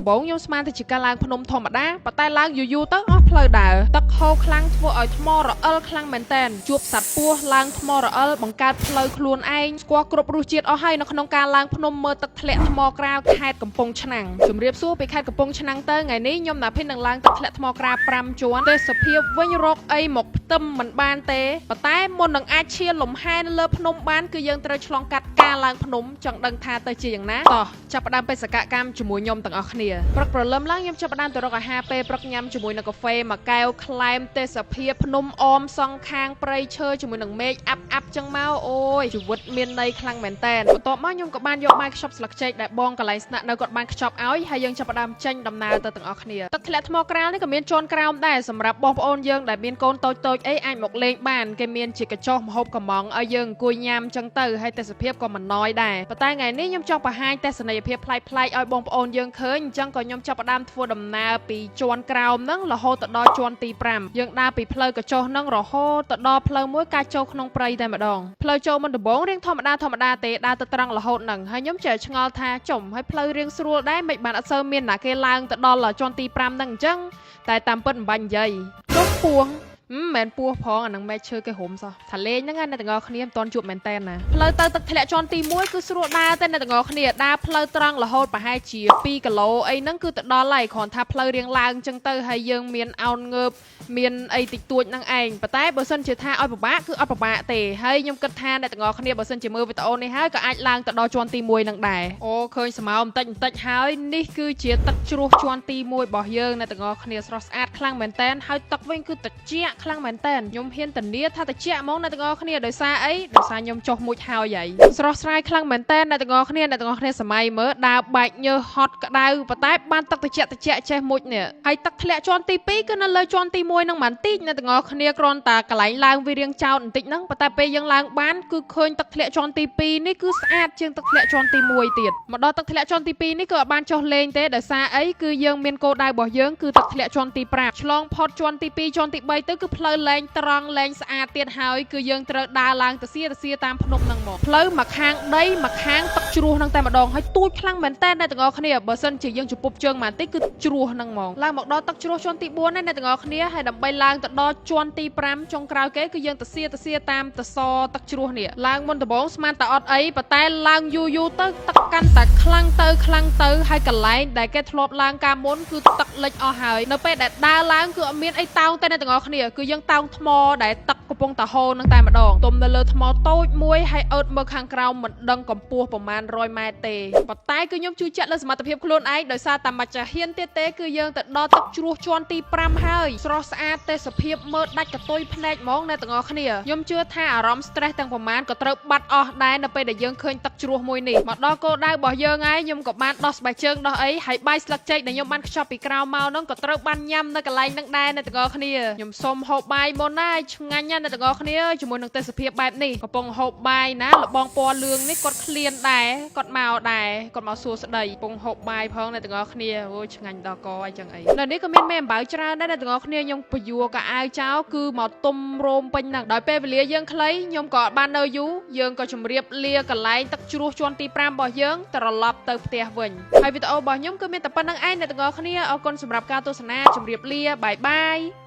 ដំបូងខ្ញុំស្មានតែជាការឡើងភ្នំធម្មតាប៉ុន្តែឡើងយូរៗទៅអស់ផ្លូវដើរទឹកហូរខ្លាំងធ្វើឲ្យថ្មរអិលខ្លាំងមែនតែនជួបសត្វពស់ឡើងថ្មរអិលបង្កើតផ្លូវខ្លួនឯងស្គាល់គ្រប់រសជាតិអស់ហើយនៅក្នុងការឡើងភ្នំមើលទឹកធ្លាក់ថ្មក្រាលខេត្តកំពង់ឆ្នាំងជម្រាបសួរពីខេត្តកំពង់ឆ្នាំងទៅថ្ងៃនេះខ្ញុំណាភិននឹងឡើងទឹកធ្លាក់ថ្មក្រាល5ជាន់ទេសភាពវិញរកអីមកផ្ទឹមមិនបានទេប៉ុន្តែមុននឹងអាចឈានលំហែនៅលើភ្នំបានគឺយើងត្រូវឆ្លងកាត់ការឡើងភ្នំចង់ដឹងថាទៅជាយ៉ាងណាតោះចាប់ផ្ដើមបេសកកម្មជាមួយខ្ញុំទាំងអស់គ្នាព្រឹកព្រលឹមឡើងខ្ញុំចាប់ផ្ដើមទៅរកអាហារពេលព្រឹកញ៉ាំជាមួយនឹងកាហ្វេមួយកែវក្លែមទេសភាពភ្នំអមសងខាងព្រៃឈើជាមួយនឹងមេឃអាប់អាប់ចឹងមកអូយជីវិតមានន័យខ្លាំងមែនតែនបន្ទាប់មកខ្ញុំក៏បានយកបាយខ្ចប់ស្លឹកចេកដែលបងកន្លែងស្នាក់នៅគាត់បានខ្ចប់ឲ្យហើយយើងចាប់ផ្ដើមចេញដំណើរទៅទាំងអស់គ្នាទឹកធ្លាក់ថ្មក្រាលនេះក៏មានជាន់ក្រោមដែរសម្រាប់បងប្អូនយើងដែលមានកូនតូចៗអីអាចមកលេងបានគេមានជាកញ្ចុះម្ហូបកំងឲ្យយើងអង្គុយញ៉ាំចឹងទៅហើយទេសភាពក៏មិនណយដែរប៉ុន្តែថ្ងៃនេះខ្ញុំចង់បង្ហាញទស្សនីយភាពប្លែកៗឲ្យបងប្អូនយើងឃើញអញ្ចឹងក៏ខ្ញុំចាប់ផ្ដើមធ្វើដំណើរពីជាន់ក្រោមហ្នឹងរហូតទៅដល់ជាន់ទី5យើងដើរពីផ្លូវកញ្ចុះហ្នឹងរហូតទៅដល់ផ្លូវមួយការចូលក្នុងព្រៃតែម្ដងផ្លូវចូលមុនដំបូងរៀងធម្មតាធម្មតាទេដើរទៅត្រង់រហូតហ្នឹងហើយខ្ញុំចេះឆ្ងល់ថាចំហើយផ្លូវរៀងស្រួលដែរមិនបានអត់សូវមានណាគេឡើងទៅដល់ជាន់ទី5ហ្នឹងអញ្ចឹងតែតាមពិតមិនបាញ់និយាយចុះពោះ ហឹមមិនមែនពោះផងអាហ្នឹងមែឈើគេរុំសោះថាលេងហ្នឹងណាអ្នកទាំងអស់គ្នាមិនទាន់ជួបមែនតែនណាផ្លូវទៅទឹកធ្លាក់ជាន់ទី1គឺស្រួលដើរតែអ្នកទាំងអស់គ្នាដើរផ្លូវត្រង់រហូតប្រហែលជា2គីឡូអីហ្នឹងគឺទៅដល់ហើយគ្រាន់ថាផ្លូវរៀងឡើងអញ្ចឹងទៅហើយយើងមានអោនងើបមានអីតិចតួចហ្នឹងឯងប៉ុន្តែបើសិនជាថាឲ្យពិបាកគឺអត់ពិបាកទេហើយខ្ញុំគិតថាអ្នកទាំងអស់គ្នាបើសិនជាមើលវីដេអូនេះហើយក៏អាចឡើងទៅដល់ជាន់ទី1ហ្នឹងដែរអូឃើញស្មៅបន្តិចបន្តិចហើយនេះគឺជាទឹកជ្រោះជាន់ទី1របស់យើងអ្នកទាំងអស់គ្នាស្រស់ស្អាតខ្លាំងមែនតែនហើយទឹកវិញគឺត្រជាក់ខ្លាំងមែនតែនខ្ញុំហ៊ានធានាថាត្រជាក់ហ្មងអ្នកទាំងអស់គ្នាដោយសារអីដោយសារខ្ញុំចុះមុជហើយហីស្រស់ស្រាយខ្លាំងមែនតែនអ្នកទាំងអស់គ្នាអ្នកទាំងអស់គ្នាសម័យមើលដើរបែកញើសហត់ក្តៅប៉ុន្តែបានទឹកត្រជាក់ត្រជាក់ចេះមុជនេះហើយទឹកធ្លាក់ជាន់ទី2គឺនៅលើជាន់ទី1ហ្នឹងបន្តិចអ្នកទាំងអស់គ្នាគ្រាន់តែកន្លែងឡើងវារៀងចោតបន្តិចហ្នឹងប៉ុន្តែពេលយើងឡើងបានគឺឃើញទឹកធ្លាក់ជាន់ទី2នេះគឺស្អាតជាងទឹកធ្លាក់ជាន់ទី1ទៀតមកដល់ទឹកធ្លាក់ជាន់ទី2នេះគឺអត់បានចុះលេងទេដោយសារអីគឺយើងមានគោលដៅរបស់យើងគឺទឹកធ្លាក់ជាន់ទី5ឆ្លងផុតជាន់ទី2ជាន់ទី3ទៅគឺផ្លូវលែងត្រង់លែងស្អាតទៀតហើយគឺយើងត្រូវដើរឡើងទៅសៀទៅសៀតាមភ្នំហ្នឹងមកផ្លូវមកខាងដីមកខាងទឹកជ្រោះហ្នឹងតែម្ដងហើយទូចខ្លាំងមែនតើអ្នកទាំងអស់គ្នាបើសិនជាយើងជពប់ជើងមកបន្តិចគឺជ្រោះហ្នឹងហ្មងឡើងមកដល់ទឹកជ្រោះជាន់ទី4ហ្នឹងអ្នកទាំងអស់គ្នាហើយដើម្បីឡើងទៅដល់ជាន់ទី5ចុងក្រោយគេគឺយើងទៅសៀទៅសៀតាមតសទឹកជ្រោះនេះឡើងមុនដំបូងស្មានតែអត់អីប៉ុន្តែឡើងយូរយូរទៅទឹកកាន់តែខ្លាំងទៅខ្លាំងទៅហើយកន្លែងដែលគេធ្លាប់ឡើងកាលមុនគឺទឹកលិចអស់ហើយនៅពេលដែលដើរឡើងគឺអត់មានអីតោងទេអ្នកទាំងអស់គ្នាគឺយើងតោងថ្មដែលទឹកកំពុងតែហូរនឹងតែម្ដងទុំនៅលើថ្មតូចមួយហើយអើតមើលខាងក្រោមមិនដឹងកម្ពស់ប្រមាណ100ម៉ែត្រទេប៉ុន្តែគឺខ្ញុំជឿជាក់លើសមត្ថភាពខ្លួនឯងដោយសារតែមកចាហ៊ានទៀតទេគឺយើងទៅដល់ទឹកជ្រោះជាន់ទី5ហើយស្រស់ស្អាតទេសភាពមើលដាច់កតុយភ្នែកហ្មងអ្នកទាំងអស់គ្នាខ្ញុំជឿថាអារម្មណ៍ stress ទាំងប្រមាណក៏ត្រូវបាត់អស់ដែរនៅពេលដែលយើងឃើញទឹកជ្រោះមួយនេះមកដល់គោលដៅរបស់យើងហើយខ្ញុំក៏បានដោះស្បែកជើងដោះអីហើយបាយស្លឹកចេកដែលខ្ញុំបានខ្ចប់ពីក្រៅមកហ្នឹងក៏ត្រូវបានញ៉ាំនៅកន្លែងហ្នឹងដែរអ្នកទាំងអស់គ្នាខ្ញុំសុំហូបបាយមុនណាឆ្ងាញ់ណាស់អ្នកទាំងអស់គ្នាជាមួយនឹងទេសភាពបែបនេះកំពុងហូបបាយណាលបងពណ៌លឿងនេះគាត់ឃ្លានដែរគាត់មកដែរគាត់មកសួរស្ដីកំពុងហូបបាយផងអ្នកទាំងអស់គ្នាអូយឆ្ងាញ់ដល់កអីចឹងអីនៅនេះក៏មានមេអំបៅច្រើនដែរអ្នកទាំងអស់គ្នាខ្ញុំពយួរកៅអៅចោលគឺមកទុំរោមពេញហ្នឹងដោយពេលវេលាយើងខ្លីខ្ញុំក៏អត់បាននៅយូរយើងក៏ជម្រាបលាកន្លែងទឹកជ្រោះជាន់ទី5របស់យើងត្រឡប់ទៅផ្ទះវិញហើយវីដេអូរបស់ខ្ញុំគឺមានតែប៉ុណ្្នឹងឯងអ្នកទាំងអស់គ្នាអរគុណសម្រាប់ការទស្សនាជម្រាបលា bye bye.